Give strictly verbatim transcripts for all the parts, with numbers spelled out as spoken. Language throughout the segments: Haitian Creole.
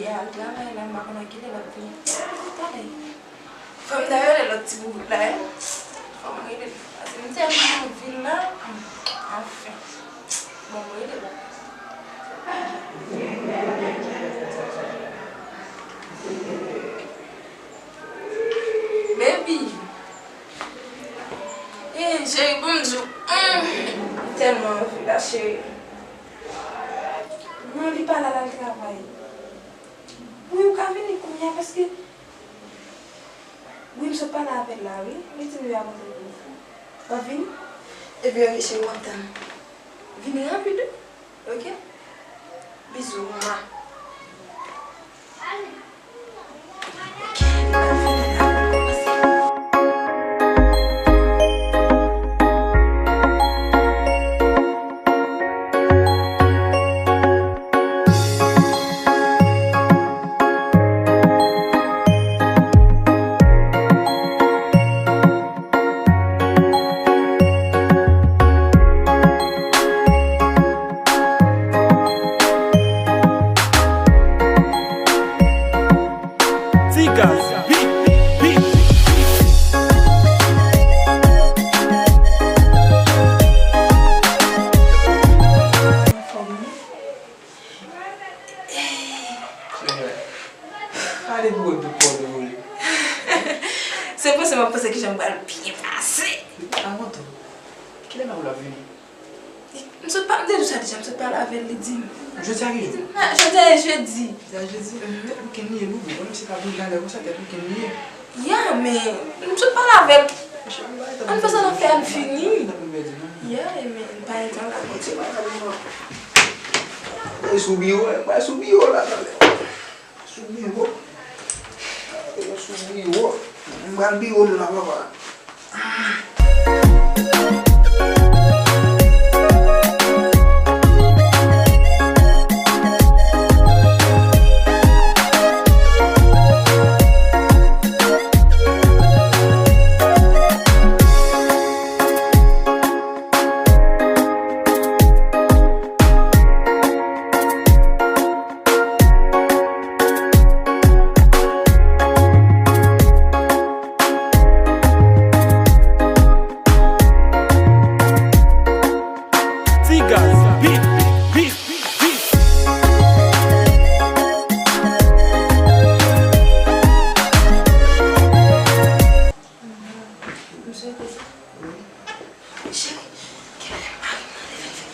Al travay la, m pa konn a kilè l ap vini. Talè. Fò m ta rele lòt ti boubout la, wi. Fò m rele l. Paske m tèlman anvi l la. Anfen. Bon, m rele l. Baby. Eh, cheri, bon, m di w, mm, m tèlman anvi la, cheri. Mwen anvi pale al al travay. Wi, ou ka vini kounye a, paske, wi, m sot pale avè l la, wi. Li di m li ap rantre pou fou. W ap vini? Ebyen, ok, cheri, m ap tann. Vini rapid, wi. Ok? Bizou, mwa. Ti Gaz, beat, beat, beat. Senyè, pale pou wè tout kò nou vole. Se panse m ap panse kijan m pral byen pase. Avan tou, kilè Mario ap vini? M sot pa, m te di w sa deja, m sot pale avè l, li di m. Jodi a ki jou? Jodi a e jedi. Jodi a jedi? Tèt ou kenn li ye, Loulou. Wè misye ka bouje anlè konsa, tèt ou kenn li ye. Ya, men, m sot pale avè l. Ann fè sa n ap fè, ann fini. Ya, men, pa gen tan la, Bondye, pa gen tan. Mwen sou biwo, mwen sou biwo la, talè. Sou biwo. Mwen sou biwo. M pral biwo m la, papa. Ti Gaz, beat, beat, beat. Cheri, genlè mari m nan te vin fè.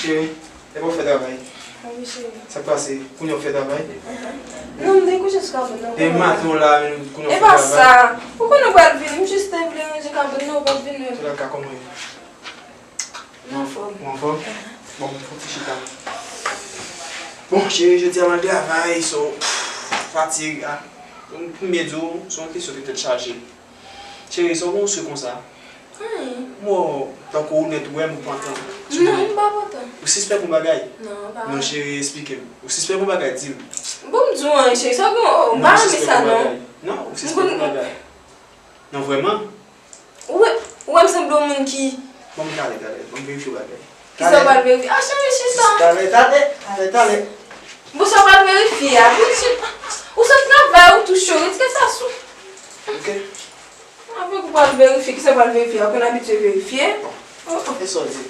Cheri, epa w fè travay? Wi, cheri. Sa k pase? Kounye a w fè travay? Non, m te kouche sou kabann nan. Demen maten w la, kounye a w fè travay? E pa sa. Ou konnen w pral vini, m jis te vle ranje kabann nan, ou pa t vin menm. Antouka, kòman w ye? M anfòm. Ou anfòm? Bon, fè yon ti chita. Bon, cheri, jodi a m al travay, so, pff, fatig, ah. Pou m byen di w, se yon kesyon de tèt chaje. Cheri, sa w gen yon sou konsa? Anyen. Bon, tankou ou nèt wè m, ou pantan. Non, m pa pantan. Ou sispèk yon bagay? Non, pa. Non, cheri, esplike m. Ou sispèk yon bagay, di m. Bon, m di w anyen, cheri, sa w gen, oh, m pa renmen sa, non. Non, ou sispèk yon bagay. Non, vrèman. Ou wè, ou wè m sanble yon moun ki... Bon, m talè, talè. Bon, m verifye yon bagay. Kisa w pral verifye? Ah, cheri, chita. Talè, talè, talè, talè. Bon, sa w pral verifye a? Vin chita. Ou sot travay, ou tou cho. Retire sa sou. Ok. Avèk ou pral verifye, kisa w pral verifye a? Ou konn abitye verifye? Bon. Oh, oh. E sa w di?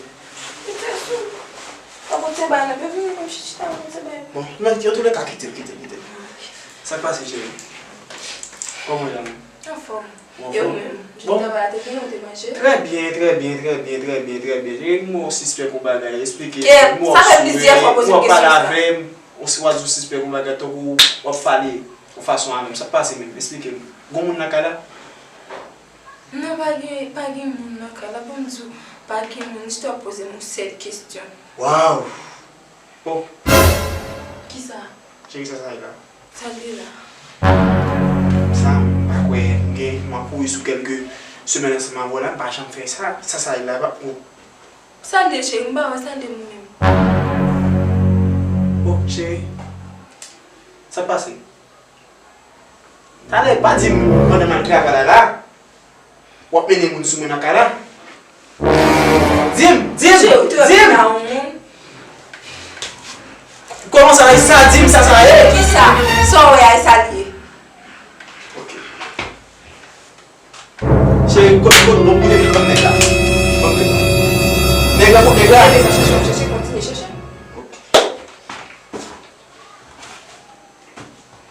Retire sou. Pa pote bay nan, bebe, vin chita, pa pote bay. Bon, men, an tou lè ka, kite l, kite l, kite l. Sa k pase, cheri? Kòman w ye la menm? Anfòm. Ou anfòm? E ou menm? Bon. Travay la te byen, ou te manje? Trè byen, trè byen, trè byen, trè byen, trè byen. Cheri, m wè w sispèk yon bagay, esplike m. Mwen wè w souri, w ap pale avè m, ou si w ap di w sispèk yon bagay, tankou w ap pale yon fason avè m. Sa k pase menm? Esplike m. Gon moun nan kay la? Non, pa gen, pa gen moun nan kay la. Bon, m di w, pa gen moun, jis w ap poze m yon sèl kesyon. Waw! Oh! Kisa? Cheri, sa sa ye la? Sa l ye la? Sa, m pa kwè m gen, m ap kouri sou kèlke semèn ansanm avè w la, m pa janm fè sa. Sa sa ye la, pa, oh. Sa l ye, cheri, m pa wè sa l ye mwen menm. Cheri, sa k pase? Talè, pa di m pandan m al travay la, la, w ap mennen moun sou mwen nan kay la. Di m, di m, di m! Kòman sa, sa di m sa, sa ye? Kisa? Sa w wè a, e sa l ye? Ok. Cheri, kot, kot, bon, kote nèg la, nèg la. Bon, nèg la. Nèg la, kot nèg la? Chèche, chèche, kontinye chèche. Ok.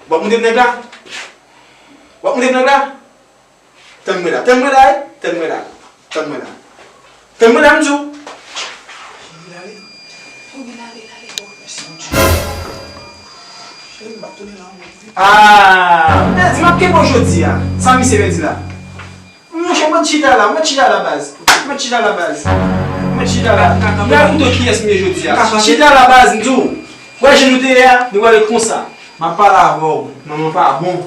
W ap moute nèg la? W ap moute nèg la? Tann mwen la, tann mwen la, wi. Tann mwen la. Tann mwen la. Tann mwen la, m di w. Cheri, lale. Cheri, lale, lale. Oh, mèsi, Bondye. Cheri, m ap tounen la, mwen. Ah, m te di, m ap kenbe w jodi a. Sa misye vle di la? Monchè, mwen chita la, mwen chita la, baz. Mwen chita la, baz. Mwen chita la. M pral montre w kiyès m ye jodi a. Chita la, baz, m di w. Wè jan nou te ye a, nou wè l konsa. M ap pale avè w, manman pa bon.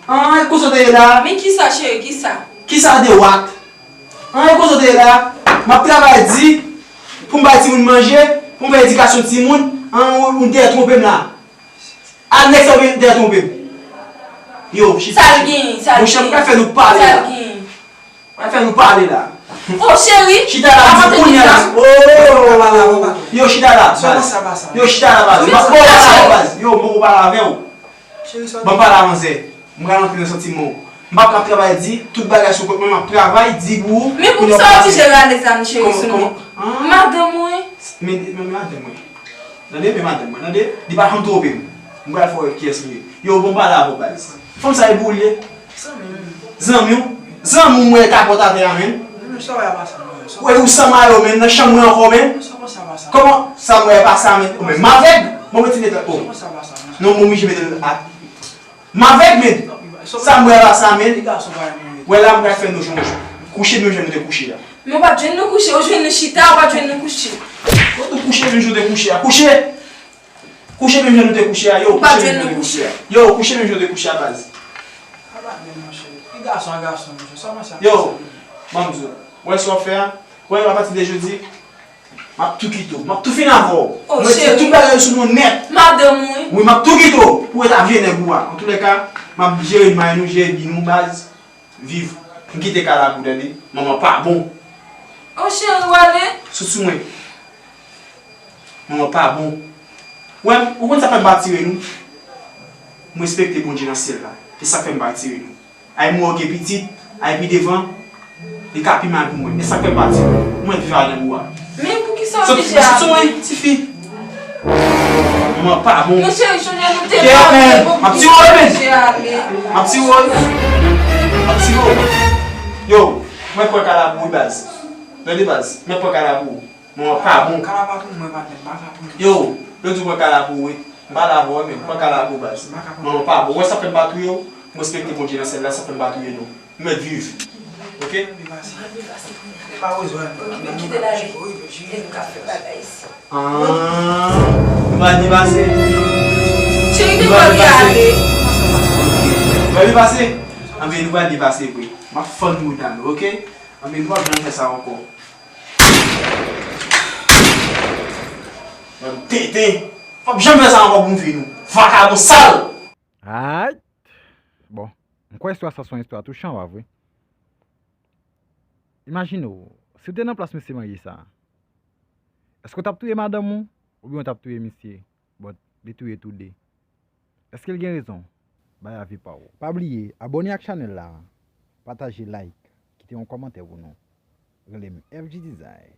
An, e konsa w te ye la? Men kisa, cheri, kisa? Kisa de wat? An, e konsa w te ye la? M ap travay di pou m bay timoun manje, pou m fè edikasyon timoun, an, ou, ou te twonpe m la. A nèg sa w te twonpe m. Yo, chita. Sa l gen, sa l gen. Monchè, m pral fè nou pale la. Sa l gen. M pral fè nou pale la. Oh, cheri. Chita la, di kounye a la. Oh, yo, chita la, baz. Yo, chita la, baz. M ap pale avè w, baz. Yo, m poko pale avè w. Ban m pale a manzè. M pral rantre nan santiman w. M p ap ka travay di tout bagay sou kont mwen, m ap travay di pou ou. Men poukisa w oblije rale zam cheri sou mwen? Madanm ou wi. Men, men madanm mwen. Tande, men madanm mwen, tande. Li pa janm twonpe m. M pral fè w wè kiyès m ye. Yo, bon, pale avè w, baz. Fanm sa e pou ou l ye? Zanmi w. Zanmi w, mwen kapòt atè a, menn. Wè, ou san mayo, menn, nan chanm mwen ankò, menn. Kòman sa m wè pa sa, menn? Ou menm m avèg? Bon, mwen ti nèt la. Oh. Non, mwen oblije mete l a M avèg, men. Sa m wè la sa, men. Wè la, m pral fè nou jan, kouche menm jan nou te kouche a. Men w pa t jwenn nou kouche, ou jwenn nou chita, ou pa t jwenn nou kouche. Kot ou kouche menm jan w te kouche a? Kouche! Kouche menm jan nou te kouche a, yo, kouche menm jan nou te kouche a. Yo, kouche menm jan nou te kouche a, baz. Yo, ban m di w. Wè sa w ap fè a? Wè, apati de jodi, M ap tou kite w. M ap tou fini avè w. M ap retire tout bagay yo sou nou nèt. Madanm ou, wi. Wi, m ap tou kite w pou w ret ak vye nèg ou a. Antoulèka, m ap jere may nou, jere bi nou, baz. Viv. M kite kay la pou w, tande. Manman pa bon. Oh, cheri, w ale? Sot sou mwen. Manman pa bon. Wè, ou konn sa fè m pa tire nou? M respekte Bondye nan syèl la. E sa k fè m pa tire nou. Ay m wè w gen pitit, ay pi devan, li ka pi mal pou mwen. E sa k fè m pa di w, mwen viv a nan bou a. Men poukisa w oblije ale? Sot sou mwen, tifi. Manman pa bon. Monchè, chonje nou te pale, m ap tire w, men. M ap tire w. M ap tire w. Yo, mwen pran kay la pou ou, baz. Tande, baz, mwen pran kay la pou ou. Manman pa bon. Kay la pa pou mwen, patnè, m pa ka pran. Yo, yo di w pran kay la pou ou, wi. M pale avè w, men pran kay la pou ou, baz. Manman pa bon. Wè sa fè m pa touye w, m respekte Bondye nan syèl la, sa fè m pa touye nou. M mèt viv. Oke? Li pa bezwen. Kite l ale. E nou ka fè bagay isi. Ah, nou pral depase. Cheri, nou pral depase. Nou pral depase. Anben, nou pral depase vre. M ap fann mouda nou, oke? Anben, nou p ap janm fè sa ankò. Bann tenten. P ap janm fè sa ankò pou m fini nou. Vakabon sal! Ayt! Bon, m kwè istwa sa se yon istwa touchan, pa vre? Imajine w, si w te nan plas mesye marye sa a, èske w t ap touye madanm ou, oubyen w t ap touye misye? But, li touye toude. Èske l gen rezon? Bay avi pa w. Pa bliye abòne ak chanèl la, pataje, like, kite yon kòmantè pou nou. Rele m F G Design.